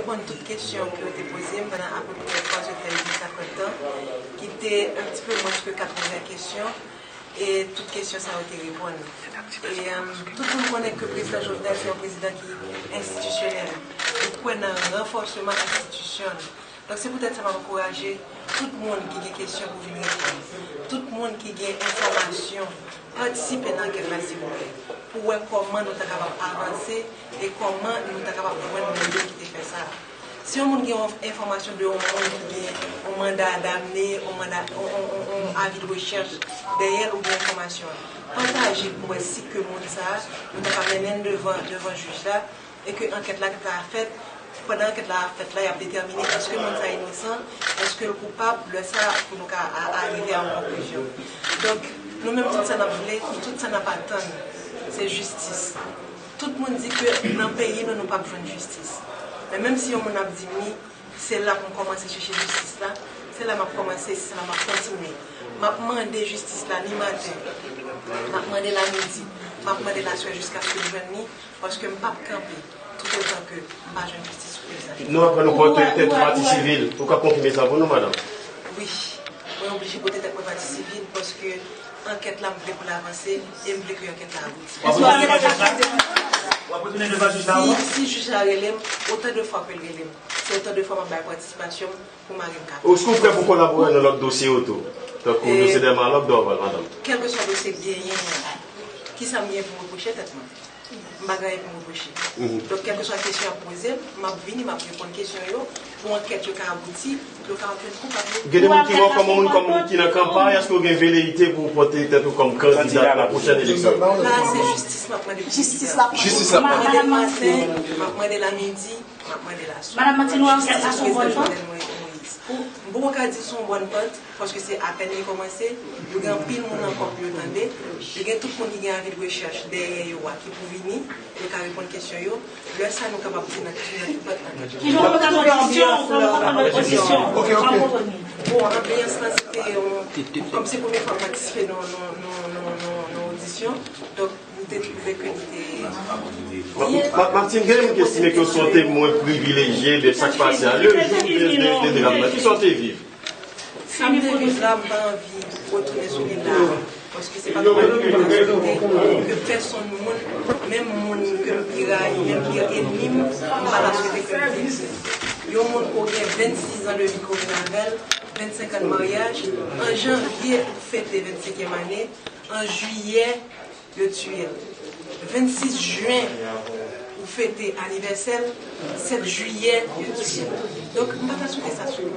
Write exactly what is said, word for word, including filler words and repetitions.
Reponn tout kesyon ke yo te poze m pandan apeprè twa zèdtan, senkantan, ki te un petit peu moins que quatre-vingts kesyon, e tout kesyon sa yo te reponn. E, um, tout moun konnen ke prezidan Jovenel se yon prezidan ki enstitisyonèl. Li kwè nan ranfòsman enstitisyon. Donk, se poutèt sa m ap ankouraje tout moun ki gen kesyon pou vin reponn, tout moun ki gen enfòmasyon, patisipe nan ankèt la, silvouplè, pou wè kòman nou ta kapab avanse e kòman nou ta kapab jwenn moun yo ki te fè sa. Si yon moun gen yon enfòmasyon de yon moun ki gen yon manda damne, yon manda, yon, yon, yon, yon avi de rechèch dèyè l oubyen enfòmasyon an, pataje l pou wè si ke moun sa a, nou ta ka mennen l devan, devan jij la, e ke ankèt la ka fèt. Pandan ankèt la ap fèt la, y ap detèmine èske moun sa inosan, èske l koupab, lè sa a pou nou ka a- arive a yon konklizyon. Donk, nou menm, tout sa n ap vle, tout sa n ap atann, se jistis. Tout moun di ke nan peyi nou, nou p ap jwenn jistis. Men menm si yon moun ap di m wi, se la pou m kòmanse chèche jistis la, se la m ap kòmanse, se la m ap kontinye. M ap mande jistis la ni maten, m ap mande l a midi, m ap mande l aswè jiskaske m jwenn li, paske m p ap kanpe toutotan ke m pa jwenn jistis pou Elsa. Nou aprann ou pote tèt ou pati sivil. Ou ka konfime sa pou nou, madanm? Wi. Mwen oblije pote tèt mwen pati sivil paske ankèt la, m vle pou l avanse e m vle ke ankèt la abouti. W ap retounen devan jij la? W ap retounen devan jij la ankò? Si, si jij la rele m, otan de fwa ke l rele m, se otan de fwa m ap bay patisipasyon m pou mari m ka. Èske w prè pou kolabore nan lòt dosye yo tou? Tankou dosye Dermalog, Dorval, madanm? Kèlkeswa dosye k genyen an, kisa m gen pou m repwoche tèt mwen? M pa gen anyen pou m repwoche. Donk, kèlkeswa kesyon y ap poze m, m ap vini, m ap reponn kesyon yo, pou ankèt yo ka abouti, pou yo kapab jwenn koupab yo. Gen de moun ki wè w kòm yon moun kòm ki nan kanpay, èske w gen veleyite pou w pote tèt ou kòm kandida nan pwochèn eleksyon yo? La, se jistis m ap mande pou jistis la. Jistis la. M ap mande l maten, m ap mande l a midi, m ap mande l aswè. Madanm Martine, w wè ankèt la se yon bòn pant? M poko ka di se yon bòn pant, paske se apèn li kòmanse, yo gen anpil moun ankò pou yo tande, yo gen tout moun ki gen avi de rechèch dèyè yo a ki pou vini, yo ka reponn kesyon yo. Lè sa a, nou kapab di nan ki, nan ki pant ankèt la. Kijan w wè konpòtman opozisyon, kòm opozisyon? Bon, anbyans lan, se te yon, kòm se premye fwa m patisipe nan, nan, nan, nan, nan, nan odisyon, donk, m te twouve ke li te byen. Ma- Martine, gen moun ki estime ke w se yon temwen privilejye de sa k pase a, le jou de, de, de dram nan. Kisa w te viv? Sa m te viv la, m pa anvi retounen sou li la, paske se pa yon bagay ke m ta swete ke pèsonn moun, menm moun ke m pi rayi, menm pi ènmi m, m pa ta swete ke l viv. Yon moun ke w gen vennsis zan de vi komin avè l, vennsenk an de maryaj, an janvye ou fete vennsenkyèm ane, an jiyè, yo tiye l. Vennsis jen, ou fete anivèsè l, sèt jiyè, yo tiye l. Donk, m pa ta swete sa sou